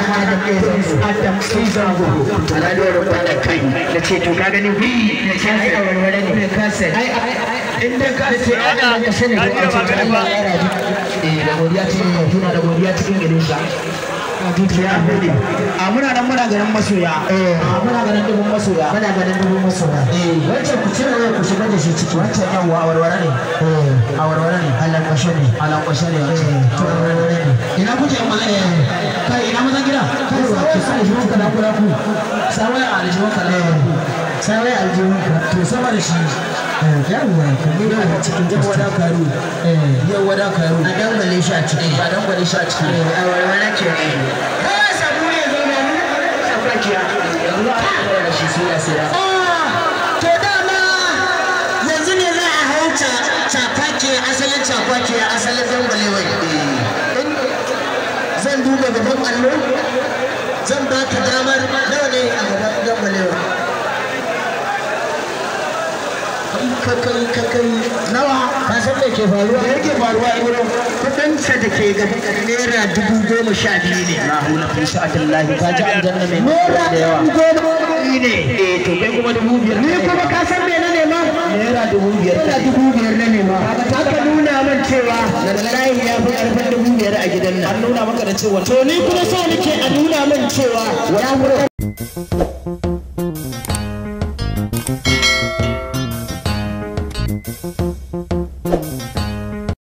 Adam Adam Zango Alhaji da kai na ce to ka gani wi na ce ai a warware ne ai in dai ka ce ai ka sani ko a ce Allah ya rabu eh da godiya cikin tuna da godiya cikin gidan sa ya gode. A muna nan muna ganin masoya. A muna ganin dubun masoya. Muna ganin dubun masoya. Wancan ku cire waya ku shigar da shi ciki. Wancan yawwa a warware ne. A warware ne. Alankwashe ne. Alankwashe ne. To warware ne. Ina kuke yan mazan kai ina mazan gida? Kai ku sa aljihun ka naku naku. Sa waya a aljihun ka naku. Sa waya aljihun ka. To sama da shi. Yawwa ku nuna a cikin Yawwa da karu. Yawwa da karu. A dangwale shi a ciki. A dangwale shi a ciki. A warware ce. Kai sabu ne zauna ni. Safakiya. Yanzu za a fara da shi sai ya sai. To dama yanzu ne za a hau cafake asalin cafake asalin dangwalewar. Zan duba gaban allo zan baka damar nawa ne a gaban dangwalewar. Kai Nawa? Ka san me ke faruwa? Me yake faruwa Ibro? Kudin sa da ke gaban naira 12,000 ne. Na hula fi sa'atillahi ka ji aljanna mai Naira da yawa. 12,000 ne. Eh to kai kuma 5,000. Ni kuma ka san me na nema? Naira 5,000. Naira 5,000 na nema. Aka nuna min cewa wallahi ya fi karfin 5,000 a gidan nan. An nuna maka da cewa To ni kuma so nake a nuna min cewa ya fi